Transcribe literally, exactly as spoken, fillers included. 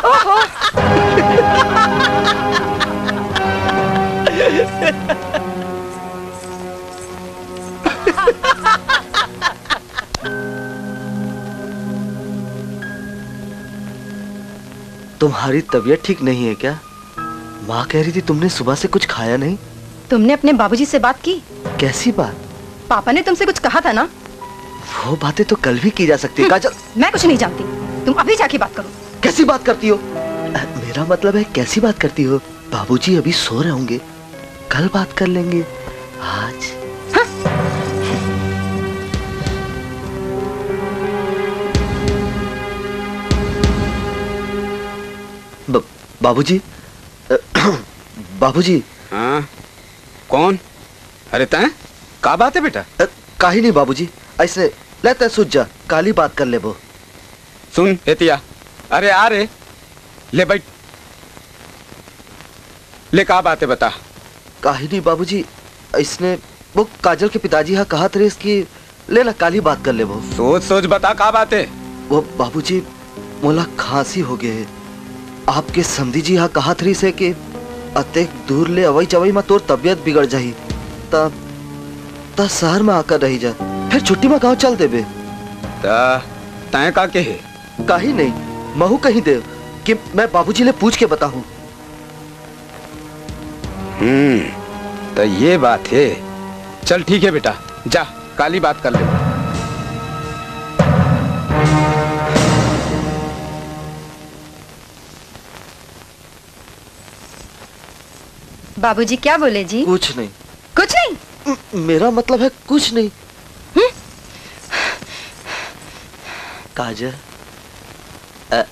ओहो। तुम्हारी तबीयत ठीक नहीं है क्या? माँ कह रही थी तुमने सुबह से कुछ खाया नहीं। तुमने अपने बाबूजी से बात की? कैसी बात? पापा ने तुमसे कुछ कहा था ना? वो बातें तो कल भी की जा सकती है। हम्म, काजल। मैं कुछ नहीं जानती, तुम अभी जाके बात करो। कैसी बात करती हो? अ, मेरा मतलब है, कैसी बात करती हो? बाबूजी अभी सो रहे होंगे, कल बात कर लेंगे। आज। हाँ। ब-, बाबूजी, अ, बाबूजी। हाँ? कौन? अरे तैं, का बात है बेटा? अ, काही नहीं बाबूजी, ऐसने ले तैं सुत जा, काली बात कर लेबो। सुन एतिया, अरे आ रे, ले बैठ, ले का बात है बता। काही नहीं बाबूजी, ऐसने वो काजल के पिताजी हा कहत रहिस कि ले ना, काली बात कर लेबो। सोच सोच बता, का बात है? वो बाबूजी, मोला खांसी हो गए हे। आपके समधी जी हा कहत रहिस हे कि अतेक दूर ले अवई जवई म तोर तबीयत बिगड़ जाही, त, त शहर म आकर रही जा, फिर छुट्टी म गांव चल देबे। त तैं का कहे? काही नहीं, महू कही देव कि मैं बाबूजी ले पूछ के बताहूं। हम्म, त ये बात है। चल ठीक है बेटा, जा, काली बात कर ले। बाबूजी क्या बोले जी? कुछ नहीं। कुछ नहीं? म-, मेरा मतलब है कुछ नहीं। हम्म? काजल, अ,